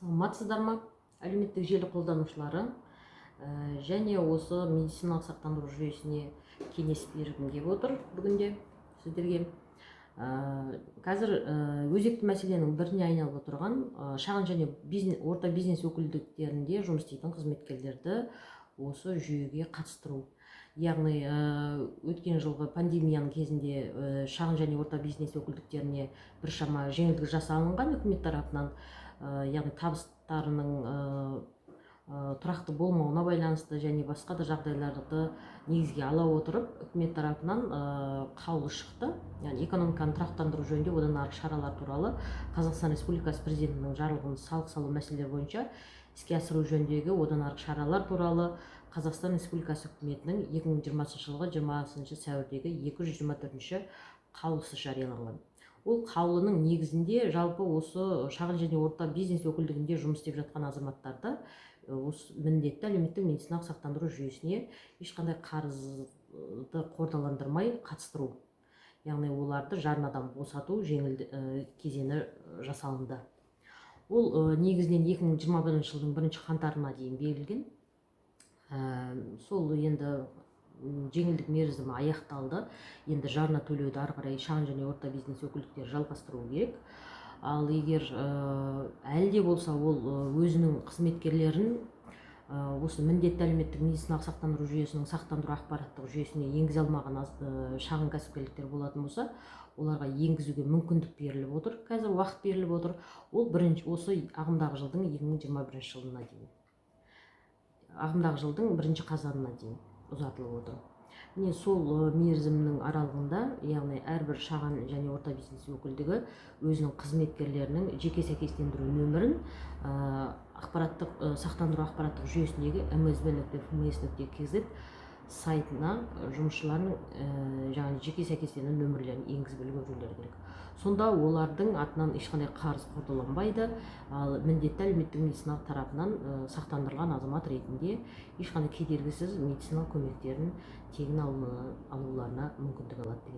Саламатсыздар ма, әлеуметтік желі қолданушылары? Және осы медициналық сақтандыру жүйесіне кеңес бергім келіп отыр бүгінде сіздерге. Қазір өзекті мәселенің біріне айналып отырған шағын және бизнес, орта бизнес өкілдіктерінде жұмыс істейтін қызметкерлерді осы жүйеге қатыстыру. Яғни өткен жылғы пандемияның кезінде шағын және орта бизнес өкілдіктеріне біршама жеңілдік жасалынған үкімет тарапынан, яғни табыстарының тұрақты болмауына байланысты және басқа да жағдайларды негізге ала отырып, үкімет тарапынан қаулы шықты. Яғни «Экономиканы тұрақтандыру жөнінде одан ары шаралар туралы Қазақстан Республикасы Президентінің жарлығын салық салу мәселелері бойынша іске асыру жөніндегі одан ары шаралар туралы Қазақстан Республикасы Үкіметінің 2020 жылғы 20 сәуірдегі 224 қаулысы жарияланған. Ол қаулының негізінде жалпы осы шағын және орта бизнес өкілдігінде жұмыс істеп жатқан азаматтарды осы міндетті әлеуметтік медициналық сақтандыру жүйесіне ешқандай қарызды қордаландырмай қатыстыру, яғни оларды жарнадан босату жеңіл кезеңі жасалынды. Ол негізінен 2021 жылдың 1 қаңтарына дейін берілген. Сол енді жеңілдік мерзімі аяқталды. Енді жарна төлеуді ары қарай шағын және орта бизнес өкілдіктері жалғастыруы керек. Ал егер әлі де болса ол өзінің қызметкерлерін осы міндетті әлеуметтік медициналық сақтандыру жүйесінің сақтандыру ақпараттық жүйесіне енгізе алмаған шағын кәсіпкерліктер болатын болса, оларға енгізуге мүмкіндік беріліп отыр, қазір уақыт беріліп отыр. Ол бірінші осы ағымдағы жылдың 2021 жылына дейін, ағымдағы жылдың 1 қазанына дейін ұзартылып отыр. Міне, сол мерзімнің аралығында, яғни әрбір шағын және орта бизнес өкілдігі өзінің қызметкерлерінің жеке сәйкестендіру нөмірін ақпараттық сақтандыру ақпараттық жүйесіндегі msb.fms.kz сайтына жұмысшылардың жаңағы жеке сәйкестендіру нөмірлерін енгізіп үлгерулері керек. Сонда олардың атынан ешқандай қарыз қордаланбайды, ал міндетті әлеуметтік медициналық тарапынан сақтандырылған азамат ретінде ешқандай кедергісіз медициналық көмектерін тегін алуларына мүмкіндік алады деген.